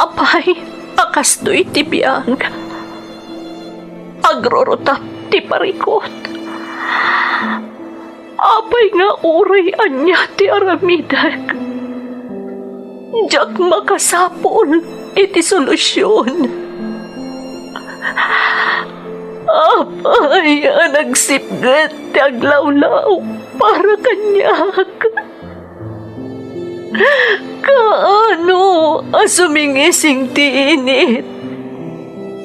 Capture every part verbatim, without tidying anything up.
Apay a kastoy ti biag, agrurutap ti parikut. Apay nga uray ania ti aramidek, diak makasapul iti solusion. Apay a nagsipget ti aglawlaw para kaniak? Kaano a sumingising ti init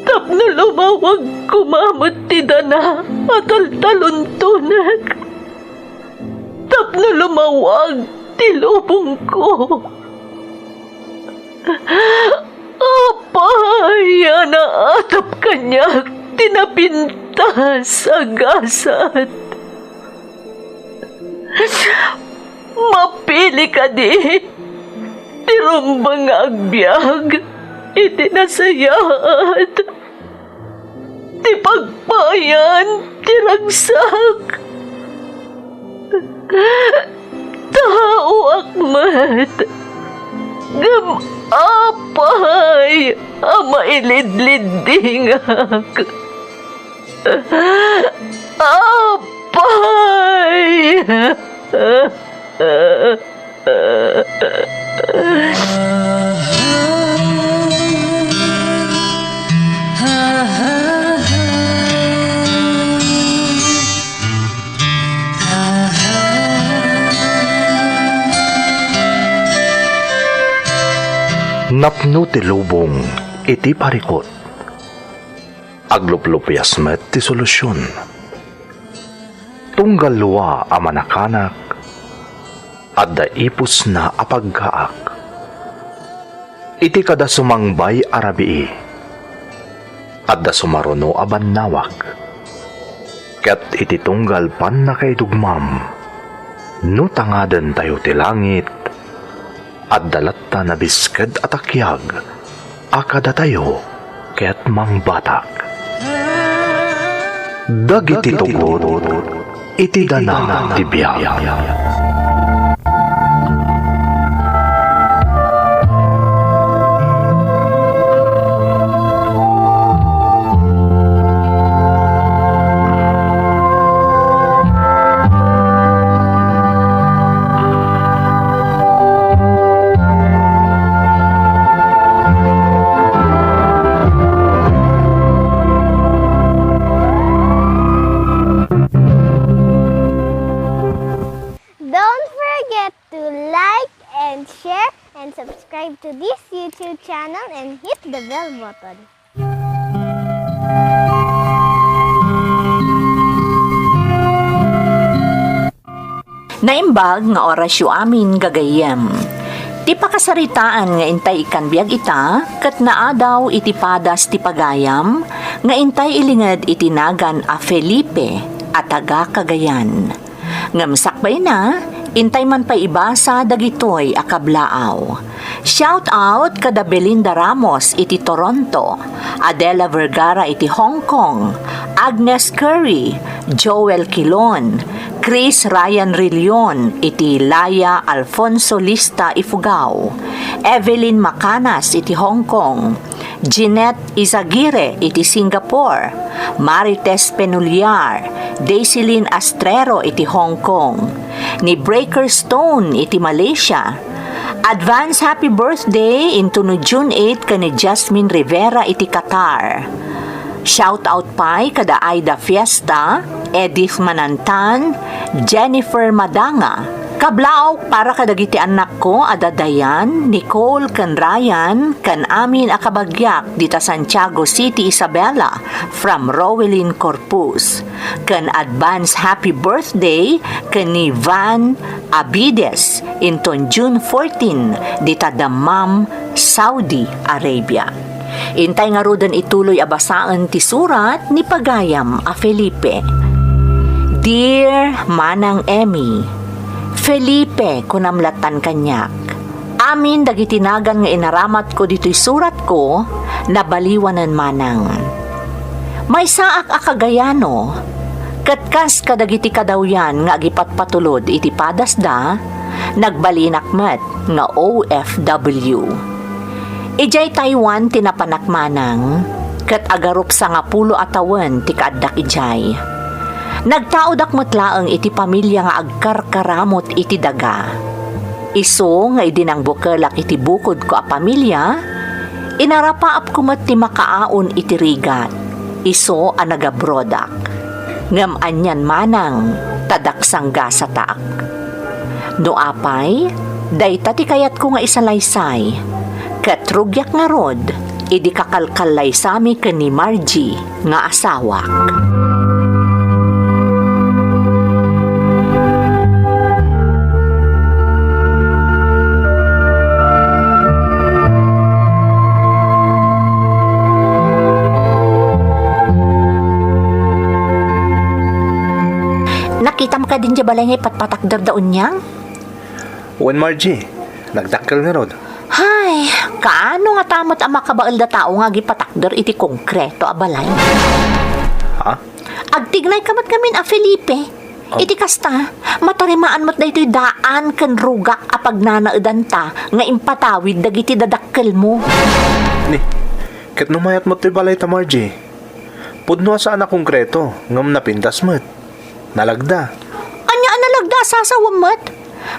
tapno lumawag koma met ti dana a taltaluntonek? Tapno lumawag ti lubongko. Apay a naatap kaniak ti napintas a gasat? Mapili kadi ti rumbeng nga agbiag iti nasayaat ti pagpayan ti ragsak. Taoak met, ngem apay a mailidliddingak? Apay! Napno ti lubong iti parikut. Agluplupias met ti solusion. Tunggal lua a manakanak, adda ipusna a paggaak. Iti kada sumangbay a rabii, adda sumaruno a bannawag. Ket iti tunggal pannakaidugmam, no tangadentayo ti langit, adda latta nabisked a takiag a kadatayo ket mangbatak. Dagiti tugot iti dana ti biag. Don't forget to like and share and subscribe to this YouTube channel and hit the bell button. Naimbag nga orasyo amin, gagayyem. Ti pakasaritaan nga intay ikkan biag ita ket naadaw iti padas ti pagayam nga intay ilinged iti nagan a Felipe a taga Cagayan. Ngem sakbayna, intay man pay ibasa dagitoy a kablaaw. Shout out kada Belinda Ramos iti Toronto, Adela Vergara iti Hong Kong, Agnes Curry, Joel Quilon, Chris Ryan Rillion iti Laya, Alfonso Lista, Ifugao, Evelyn Macanas iti Hong Kong, Jeanette Izagirre iti Singapore, Marites Penullar, Daisilyn Astrero iti Hong Kong, ni Breaker Stone iti Malaysia. Advance happy birthday intono June eight ken ni Jasmine Rivera iti Qatar. Shout out pay kada Aida Fiesta, Edith Manantan, Jennifer Madanga. Kablaaw para kadagiti annakko a da Dayan, Nicole, ken Ryan, ken amin a kabagiak dita Santiago City, Isabela, from Rowelyn Corpus. Ken advance happy birthday ken ni Van Abides inton June fourteen dita Dammam, Saudi Arabia. Intay ngaruden ituloy a basaen ti surat ni pagayam a Felipe. Dear Manang Emmy, Felipe, kunam lattan kaniak. Amin dagiti nagan nga inaramatko ditoy suratko, nabaliwanen manang. Maysaak a Kagayano, ket kas kadagiti kadawyan nga agipatpatulod iti padasda, nagbalinak met nga O F W. Idiay Taiwan ti napanak, manang, ket agarup sangapulo a tawen ti kaaddak idiay. Nagtaodak met laeng iti pamilia nga agkarkaramut iti daga. Isu nga idi nangbukelak iti bukodko a pamilia, inarapaapko met ti makaaon iti rigat, isu a nagabrodak. Ngem anian manang ta daksanggasatak. No apay, dayta ti kayatko nga isalaysay, ket rugiak ngarud idi kakalkallaysami ken ni Margie nga asawak. Nakitam kadi diay balay nga ipatpatakderda, Unyang? Wen, Margie, nagdakkel ngarud. Hay, kaano ngata met a makabaelda tao nga agipatakder iti konkreto a balay? Ha? Agtignayka met ngamin a Felipe. Oh. Iti kasta, matarimaan met daytoy daan ken rugak a pagnanaedanta nga impatawid dagiti dadakkelmo. Ni, ket no mayat met toy balayta, Margie? Pudno a saan a konkreto, ngem napintas met. Nalagda. Ania a nalagda a sasawem met?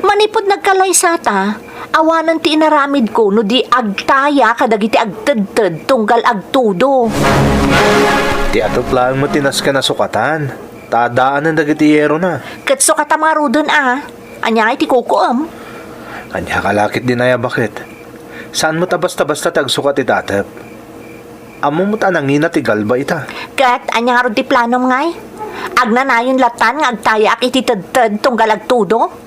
Manipud nagkalaysata, awanen ti inaramidko no di agtaya kadagiti agtedted tunggal agtudo. Ti atep laeng met ti nasken a sukatan, ta addaanen dagiti yerona. Ket sukatam ngaruden a, ania ngay ti kukuem? Ania ka la ketdi, Naya, baket? Saan met a basta-basta ti agsukat iti atep. Ammom met a nangina ti galba ita. Ket ania ngarud ti planom ngay? Agnanayon latan nga agtayaak iti tedted tunggal agtudo?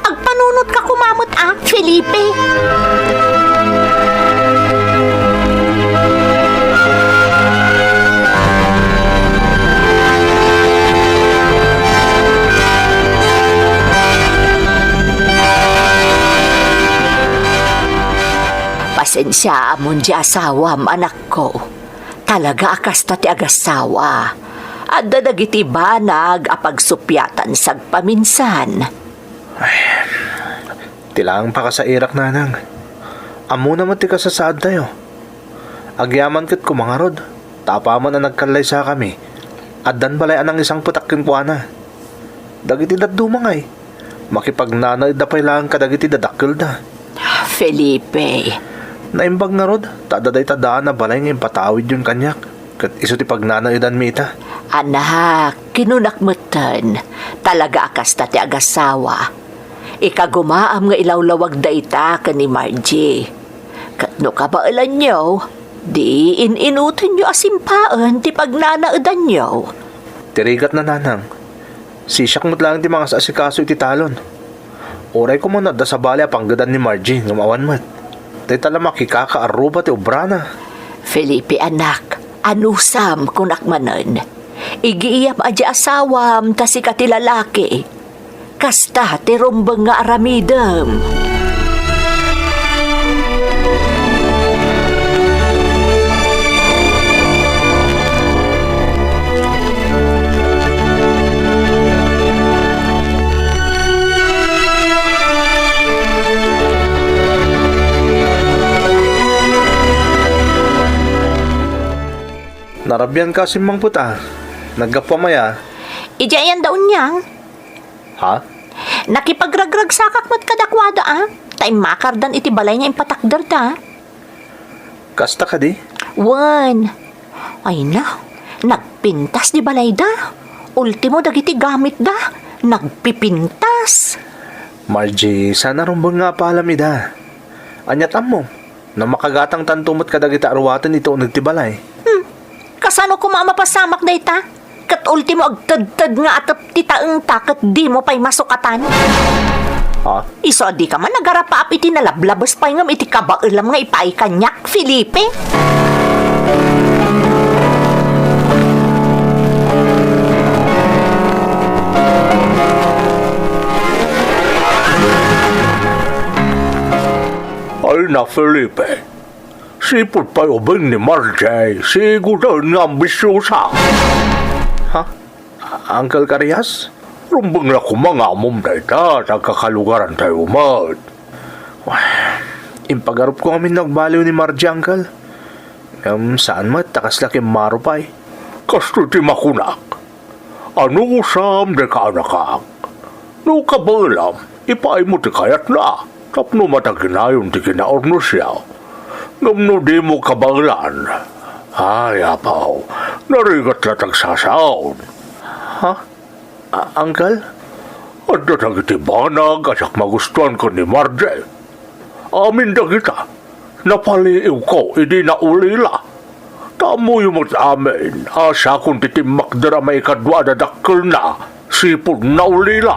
Agpanunotka koma met a, Felipe! Pasensiaamon ti asawam, anakko. Talaga a kasta ti agasawa. Adda dagiti banag a pagsuppiatan sagpaminsan. Ay, ti laeng pakasairak, nanang. Ammona met ti kasasaadtayo. Agyaman ket koma ngarud, ta apaman a nagkallaysakami, addan balay a nangisangpetak kenkuana. Dagiti dadduma ngay, makipagnanaedda pay laeng kadagiti dadakkelda. Felipe. Naimbag ngarud, ta adda dayta daan a balay nga impatawidyon kaniak, ket isu ti pagnanaedanmi ita. Anak, kinunak metten, talaga a kasta ti agasawa. Ikagumaam nga ilawlawag dayta ken ni Margie. Ket no kabaelanyo, di in-inutenyo a simpaen ti pagnanaedanyo. Ti rigatna, nanang. Sisiak met laeng ti mangasasikaso iti talon. Uray koma no adda sabali a panggedan ni Margie ngem awan met. Dayta la makikakaarruba ti obrana. Felipe, anak, anusam, kunak manen. Igiiyam a di asawam, ta sika ti lalaki. Kasta ti rumbeng nga aramidem. Narabian ka a simmangpet a. Naggapuam aya? Idiay ayan da, Unyang? Ha? Nakipagragragsakak met kadakuada a, ta immakardan iti balay nga impatakderda. Kasta kadi? Wen. Ay na, nagpintas di balayda. Ultimo dagiti gamitda, nagpipintas. Margie, saan a rumbeng nga apalam ida. Aniat ammom? No makagatangtanto met kadagiti aruaten iti uneg ti balay. Hmm. Kasano koma a mapasamak dayta? Ket ultimo, agtedted nga atep ti taengta ket dimo pay masukatan? Ha? Isu a dika man agarapaap iti nalablabes pay ngem iti kabaelam nga ipaay kaniak, Felipe? Ay na, Felipe. Sipud pay ubing ni Margie, sigoden nga ambisiosa. Ha? Uncle Carias? Rumbeng la koma nga ammom dayta, ta kakalugarantayo met. Impagarupko ngamin no agbaliw ni Margie, Uncle. Ngem saan met ta kasla kimmaro pay. Kastoy ti makunak. Anusam dayta, annakak? No kabaelam, ipaaymo ti kayatna tapno mataginayon ti kinaurnosyo. Ngem no dimo kabaelan, ay, apo, narigat la ti agsasao. Ha? A-, Uncle? Adda dagiti banag a diak magustuan ken ni Margie. Amin dagita, napaliiwko idi naulila. Ta ammoyo met amin a siakon ti timmakder a maikadua a dadakkelna sipud naulila.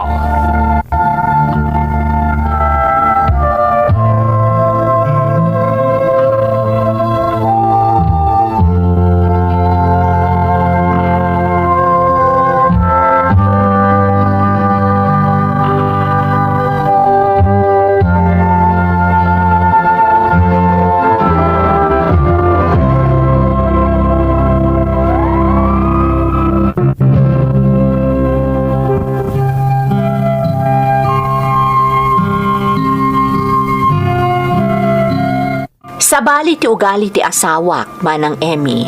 Sabali ti ugali ti asawak, Manang Emmy,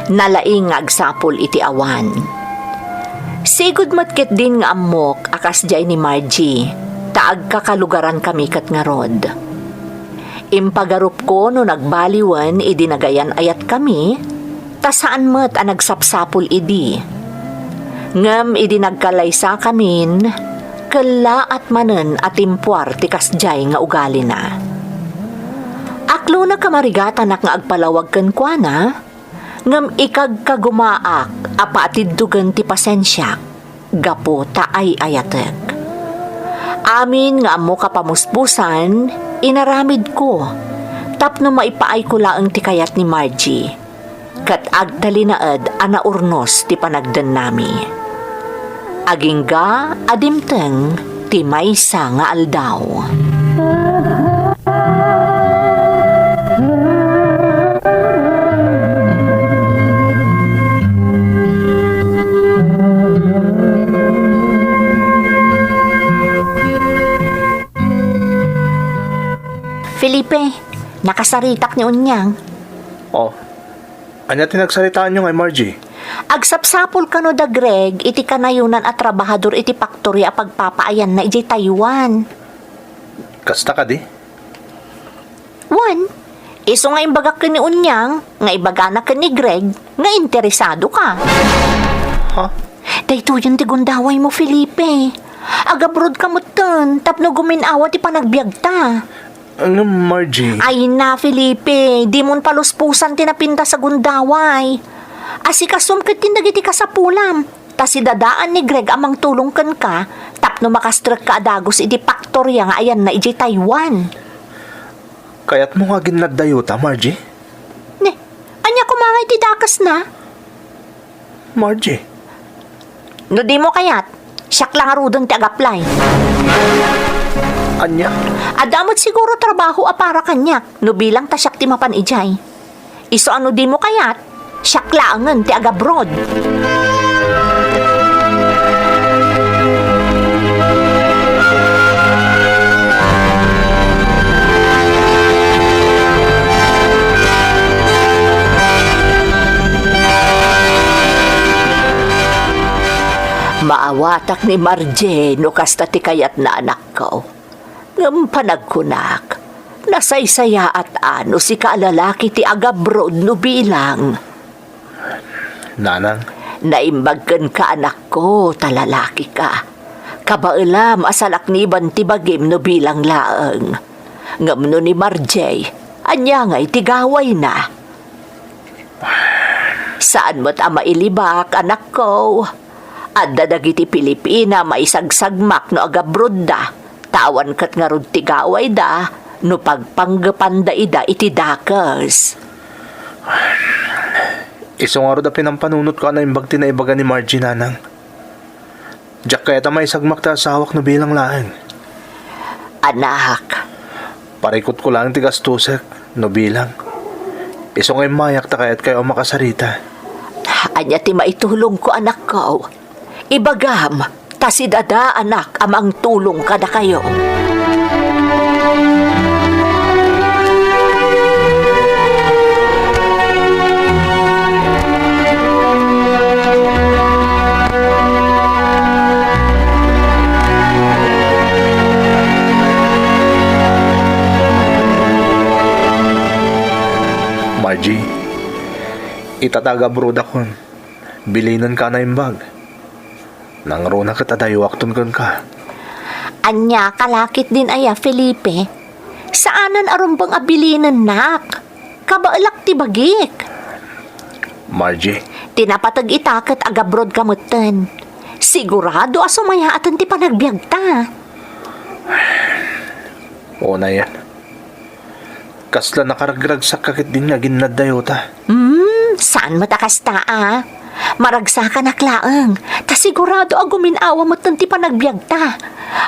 nalaing nga agsapul iti awan. Sigud met ketdin nga ammok a kasdiay ni Margie, ta agkakalugarankami ket ngarud. Impagarupko no nagbaliwen idi nagayan-ayatkami, ta saan met a nagsapsapul idi. Ngem idi nagkalaysakamin, kellaat manen a timpuar ti kasdiay nga ugalina. Aklonek a marigatanak nga agpalawag kenkuana, ngem ikagkagumaak a paatiddogen ti pasensiak gapu ta ay-ayatek. Amin nga ammok a pamuspusan, inaramidko tapno maipaayko laeng ti kayat ni Margie. Ket agtalinaed a naurnos ti panagdennami. Agingga a dimteng ti maysa nga aldaw. Felipe, nakasaritak ni Unyang. Oh, ania ti nagsaritaanyo ngay, Margie? Agsapsapul kano da Greg iti kanayonan a trabahador iti paktoria a pagpapaayanna idiay Taiwan. Kasta kadi? Wen, isu nga imbagak ken ni Unyang nga ibagana ken ni Greg nga interesado ka. Ha? Daytoyen ti gundawaymo, Felipe. Agabroad ka metten tapno gumin-awa ti panagbiagta. Ngem, Margie. Ay na, Felipe, dimon paluspusan ti napintas a gundaway. Asikasom ketdin dagiti kasapulam, ta sidadaan ni Greg a mangtulong kenka tapno makastrekka a dagus iti paktoria nga ayanna idiay Taiwan. Kayatmo nga aginnaddayota, Margie? Ne, ania koma nga iti dakesna? Margie. No dimo kayat, siak la ngaruden ti ag-apply. Ania? Adda met siguro trabaho a para kaniak no bilang ta siak ti mapan idiay. Isu a no dimo kayat, siak laengen ti ag-abroad. Maawatak ni Margie no kasta ti kayatna, anakko. Ngem panagkunak, nasaysayaat a no sika a lalaki ti agabroad no bilang. Nanang. Naimbag kenka, anakko, ta lalaki ka. Kabaelam a salakniban ti bagim no bilang laeng. Ngem no ni Margie, ania ngay ti gawayna? Saan met a mailibak, anakko. Adda dagiti Pilipina a maisagsagmak no agabrodda, ta awan ket ngarud ti gawayda no pagpanggepanda ida iti dakes. Isu ngarud a pinampanunotko a naimbag ti naibaga ni Margie, nanang. Diak kayat a maisagmak ti asawak no bilang laeng. Anak. Parikutko laeng ti gastosek no bilang. Isu nga immayak ta kayatkayo a makasarita. Ania ti maitulongko, anakko? Ibagam, ta sidadaanak a mangtulong kadakayo. Margie, ita ta agabrodakon, bilinenka a naimbag. Nangruna ket adayuakton kenka. Ania ka la ketdin aya, Felipe? Saanen a rumbeng a bilinennak. Kabaelak ti bagik. Margie. Ti napateg ita ket agabrodka metten. Sigurado a sumayaaten ti panagbiagta. Unayen. Kasla nakaragragsakka ketdin nga aginnad dayota. Hmm, saan met a kasta a? Maragsakanak laeng, ta sigurado a gumin-awa metten ti panagbiagta.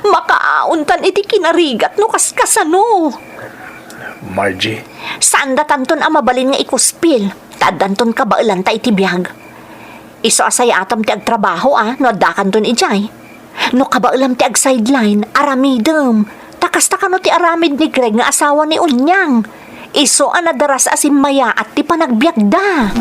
Makaaontan iti kinarigat no kaskasano. Margie. Saandatanton a mabalin nga ikuspil, ta addanton kabaelanta iti biag. Isu a sayaatem ti agtrabaho a no addakanton idiay. No kabaelam ti agsideline, aramidem. Ta kasta kano ti aramid ni Greg nga asawa ni Unyang. Isu a nadaras a simmayaat ti panagbiagda.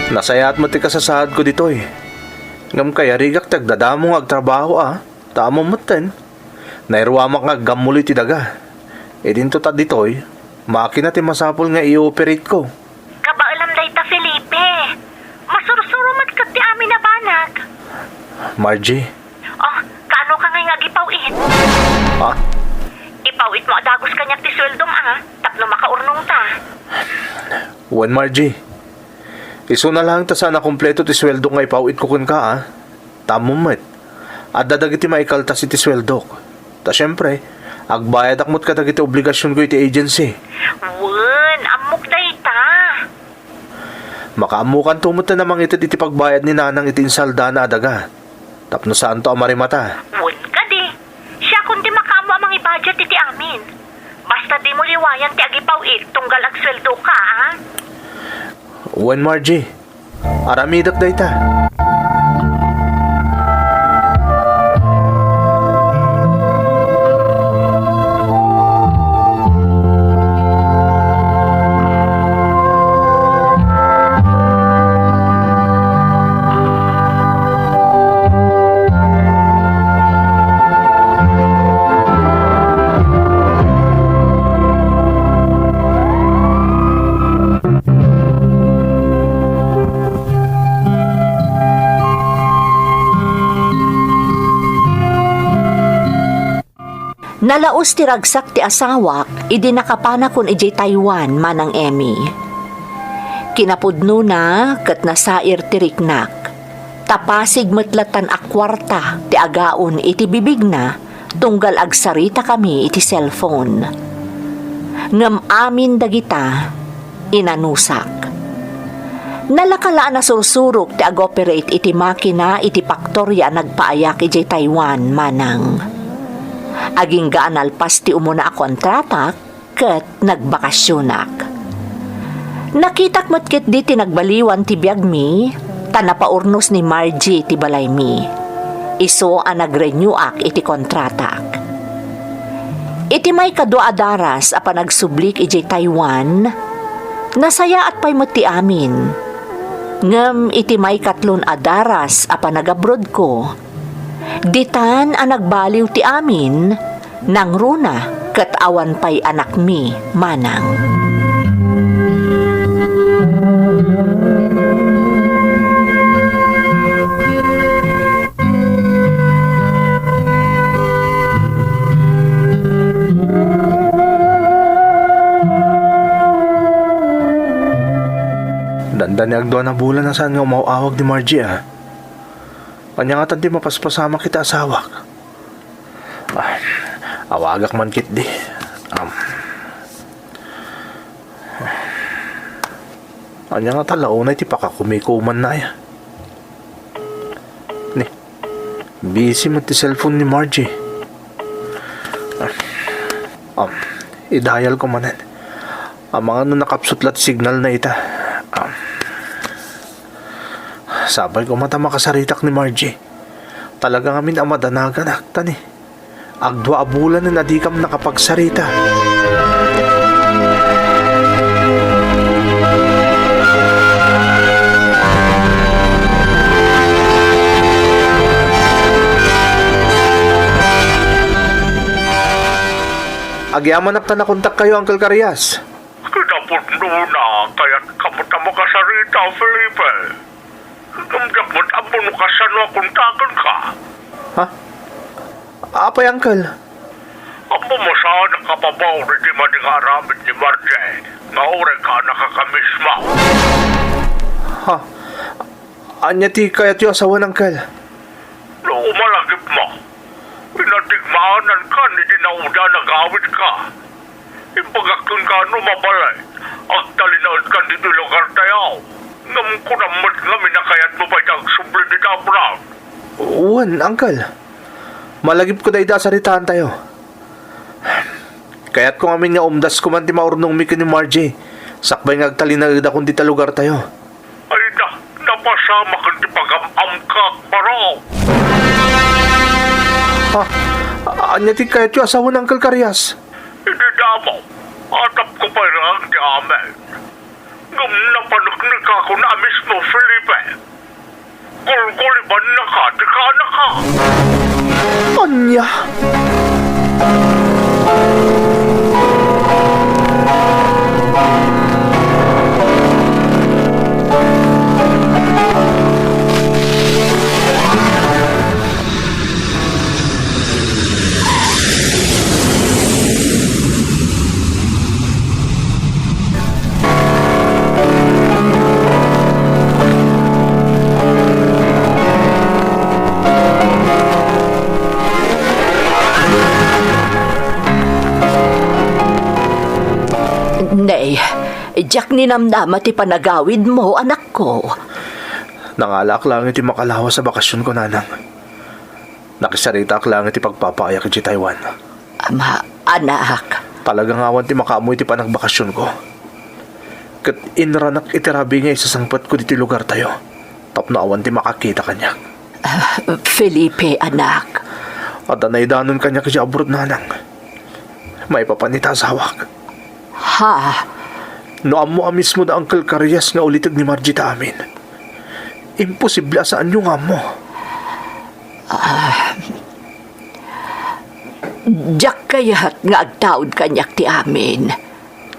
Nasayaat met ti kasasaadko ditoy. Ngem kayarigak ti agdadamo nga agtrabaho a, ta ammom metten. Nairuamak nga aggammuloy ti daga. Idinto ta ditoy, makina ti masapul nga i-operate ko. Kabaelam dayta, Felipe. Masursuro met ket ti amin a banag. Margie. Oh, kaano ka ngay nga agipaw-it? Ah? Ipaw-it mo a dagus kaniak ti sueldom a, tapno makaurnong ta. Wen, Margie. Isuna laeng ta saan a kompleto ti sueldok nga ipaw-itko kenka, a. Ta ammom met, adda dagiti maikaltas iti sueldok. Ta siempre, agbayadak met kadagiti obligasionko iti agency. Wen, ammok dayta. Makaammokanto met a mangited iti pagbayad ni Nanang iti insaldana a daga. Tapno saanto a marimata. Wen kadi, siakon ti makaammo a mangibudget iti amin. Basta dimo liwayan ti agipaw-it tunggal agsueldoka, a? Wen, Margie. Aramidek dayta. Nalaus ti ragsak ti asawak idi nakapanakon idiay Taiwan, Manang Emmy. Kinapudnona ket nasair ti riknak. Ta pasig met lattan a kuarta ti agaon iti bibigna tunggal agsaritakami iti cellphone. Ngem amin dagita, inanusak. Nalaka la a nasursurok ti agoperate iti makina iti paktoria a nagpaayak idiay Taiwan, Manang. Agingga a nalpas ti umuna a kontratak, ket nagbakasionak. Nakitak met ketdi ti nagbaliwan ti biagmi, ta napaurnos ni Margie ti balaymi. Isu a nag-renewak iti kontratak. Iti maikadua a daras a panagsublik idiay Taiwan, nasayaat pay met ti amin. Ngem iti maikatlon a daras a panagabrodko, ditan a nagbaliw ti amin, nangruna ket awan pay anakmi, Manang. Dandani agdua a bulan a saan nga umaw-awag ni Margie, a. Ania ngatan ti mapaspasamak iti asawak? Ah, awagak man ketdi. Am. Ania ngata la unay ti pakakumikumanna aya? Ni, Busy met ti cellphone ni Margie. Um, i-dial ko manen. Amangan no nakapsut la ti signal na ita. Um, sapay koma ta makasaritak ni Margie. Talaga ngamin a madanaganak, ta ni, agdua a bulanen a dikam nakapagsarita. Agyamanak ta nakontakkayo, Uncle Carias. Kinapudnona, kayat kamo ta makasarita, Felipe. Ngem diak met ammo no kasano a kontakenka. Ha? Apay, Uncle? Ammom a saan a kapabaw iti madi nga aramid ni Margie nga uray kaanaka mismo. Ha? Ania ti kayatyo a sawen, Uncle? No umalagipmo, pinadigmaanankan iti naudana nga awidka. Imbagak kenka no mabalin, agtalinaedkan ditoy lugartayo. Ngem kunam met ngamin a kayatmo pay ti agsubli dita abroad. Wen, Uncle. Malagipko dayta a saritaantayo. Kayatko ngamin nga umdasko man ti maurnongmi ken ni Margie, sakbay nga agtalinaedakon dita lugartayo. Ay na, napasamak ti pagam-amkak, baro. Ha? Ania ti kayatyo a sawen, Uncle Carias? Idi damo, atapko pay laeng ti amin. Ngem napaneknekakon a mismo, Felipe. Gulgulibannaka ti kaanaka. Ania? Nay, diak ninamnama ti panagawidmo, anakko. Nangalaak laeng iti makalawas a bakasionko, nanang. Nakisaritaak laeng iti pagpapaayak idiay Taiwan. Ama, anak. Talaga nga awan ti makaammo iti panagbakasionko. Ket inranak iti rabii nga isasangpetko ditoy lugartayo tapno awan ti makakita kaniak. Ah, Felipe, anak. Adda naidanon kaniak idiay abroad, nanang. Maipapan ita asawak. Ha? No ammo a mismo da Uncle Carias nga uliteg ni Margie ta amin, imposible a saanyo nga ammo. Ah, diak kayat nga agtaud kaniak ti amin.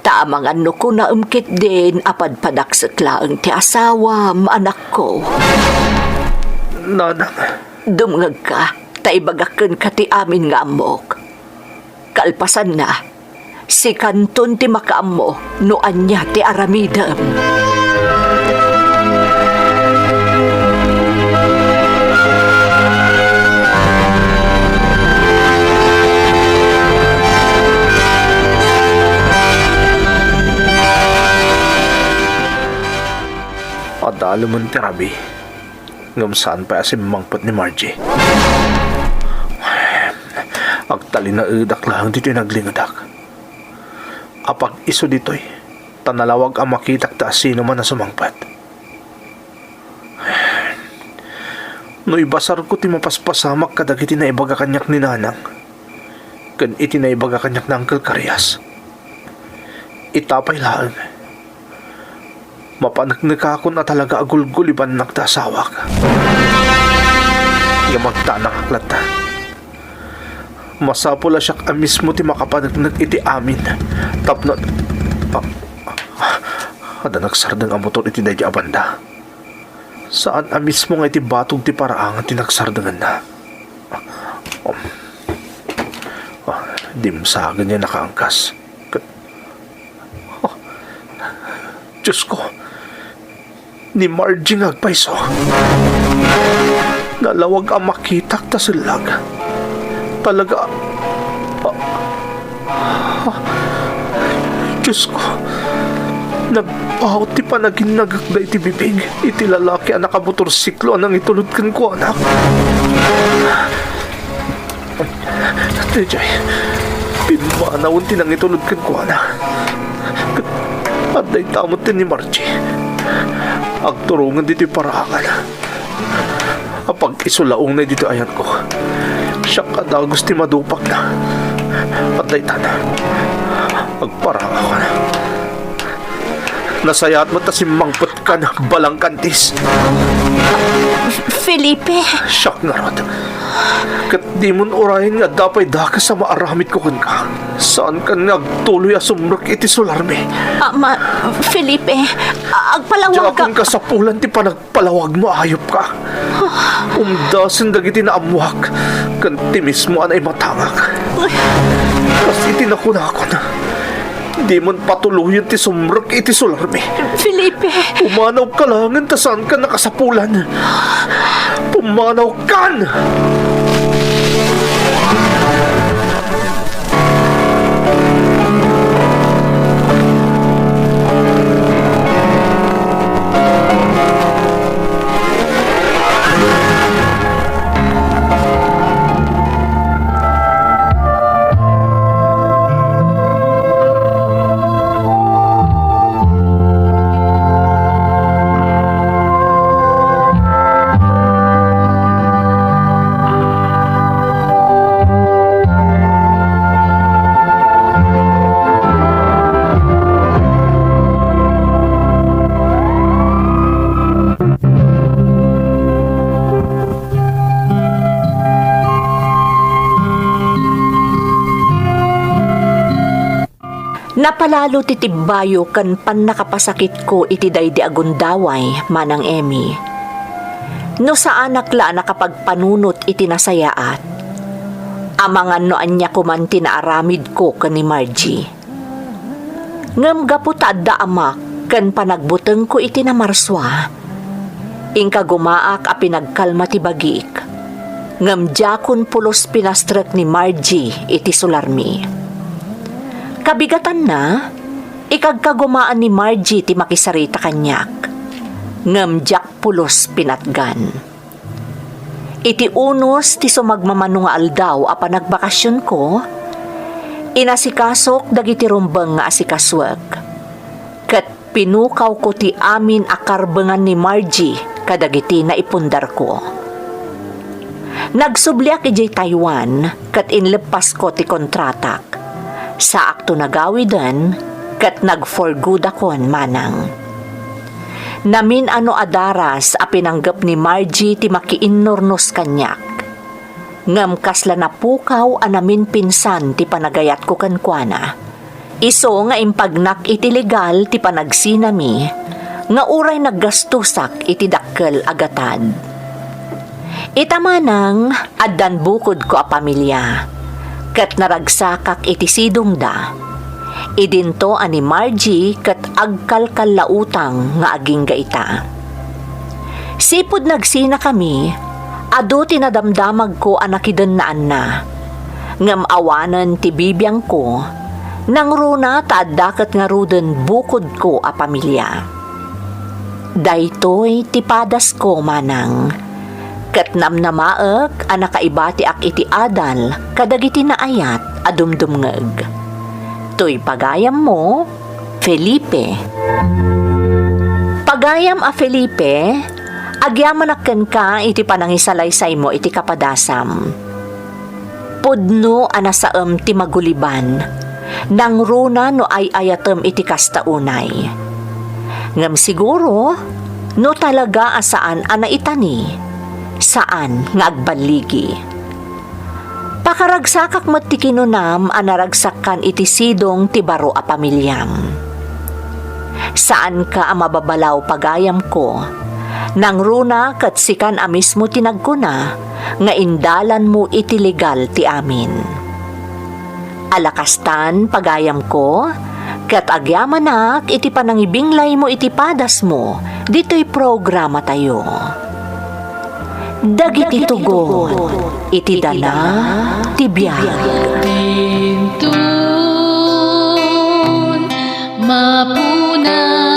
Ta amangan no kunaem ketdin a padpadaksek laeng ti asawam, anakko. Nanang. Dumngegka, ta ibagak kenka ti amin nga ammok. Kalpasanna, sikanton ti makaammo no ania ti aramidem. Adalemen ti rabii. Ngem saan pay a simmangpet ni Margie. Agtalinaedak laeng ditoy naglingedak. Apag-isu ditoy, ta nalawag a makitak ta asinoman a sumangpet. No ibasarko ti mapaspasamak kadagiti naibaga kaniak ni Nanang, ken iti naibaga kaniak ni Uncle Carias, ita pay laeng, mapaneknekakon a talaga a gulgulibannak ti asawak. Ngem agtanakak latta. Masapul a siak a mismo ti makapaneknek iti amin tapno, ah, adda nagsardeng a motor iti daydi a banda. Saan a mismo nga iti batog ti paraangan ti nagsardengenna. Um, ah, dimsagen nga nakaangkas. Ket, oh, Diosko, ni Margie nga agpayso. Nalawag a makitak ta sellag. Talaga, ah, ah, Diosko. Nagpaut ti panaginnagak daydi bibig iti lalaki a nakamotorsiklo a nangitulod kenkuana. Daydiay, pimmanawen ti nangitulod kenkuana. Ket adda ita met ni Margie. Agturongen ditoy paraangan a pag-isulaongna ditoy ayanko. Siak a dagus ti madupakna. Adda itan. Agparangakon. Nasayaat met ta simmangpetkan, balangkantis. Felipe! Siak ngarud. Ket dimon urayen nga adda pay dakes a maaramidko kenka. Saankan nga agtuloy a sumrek iti solarmi. Ah, ma-, Felipe, ah, agpalawagak. Diakon kasapulan ti panag- palawagmo, ayupka. Umdasen dagiti naammoak ken ti mismo a naimatangak. Kas iti nakunakon, dimon patuloyen ti sumrek iti solarmi. Felipe! Pumanawka laengen ta saankan a kasapulan. Pumanawkan! Napalalo ti tibbayo ken pannakapasakitko iti daydi a gundaway, Manang Emmy. No saanak la a nakapagpanunot iti nasayaat, amangan no ania koman ti naaramidko ken ni Margie. Ngem gapu ta adda amak ken panagbutengko iti namarsua, inkagumaak a pinagkalma ti bagik, ngem diakon pulos pinastrek ni Margie iti solarmi. Kabigatanna, ikagkagumaan ni Margie ti makisarita kaniak, ngem diak pulos pinatgan. Iti unos ti sumagmamano nga aldaw a panagbakasionko, inasikasok dagiti rumbeng nga asikasuek, ket pinukawko ti amin a karbengan ni Margie kadagiti naipundarko. Nagsubliak idiay Taiwan ket inleppasko ti kontratak. Saakto nagawiden ket nag-for goodakon, Manang. Namin-ano a daras a pinanggep ni Margie ti makiinnurnos kaniak. Ngem kasla napukaw a naminpinsan ti panagayatko kenkuana. Isu nga impagnak iti legal ti panagsinami nga uray naggastosak iti dakkel a gatad. Ita, Manang, addan bukodko a pamilia, ket naragsakak iti sidongda. Idinto a ni Margie ket agkalkallautang nga agingga ita. Sipud nagsinakami, adu ti nadamdamagko a nakidennaanna. Ngem awanen ti bibiangko, nangruna ta adda ket ngaruden bukodko a pamilia. Daytoy ti padasko, Manang, ket namnamaek a nakaibatiak iti adal kadagiti naayat a dumdumngeg. Toy pagayammo, Felipe. Pagayam a Felipe, agyamanak kenka iti panangisalaysaymo iti kapadasam. Pudno a nasaem ti maguliban. Nangruna no ay-ayatem iti kasta unay. Ngem siguro, no talaga a saan a naitani, saan nga agballigi. Pakaragsakak met ti kinunam a naragsakkan iti sidong ti baro a pamiliam. Saanka a mababalaw, pagayamko. Nangruna ket sikan a mismo ti nagkuna nga indalanmo iti legal ti amin. Ala kastan, pagayamko, ket agyamanak iti panangibinglaymo iti padasmo ditoy programatayo. Dagiti tugot iti dana ti biag. Dintun Apuna,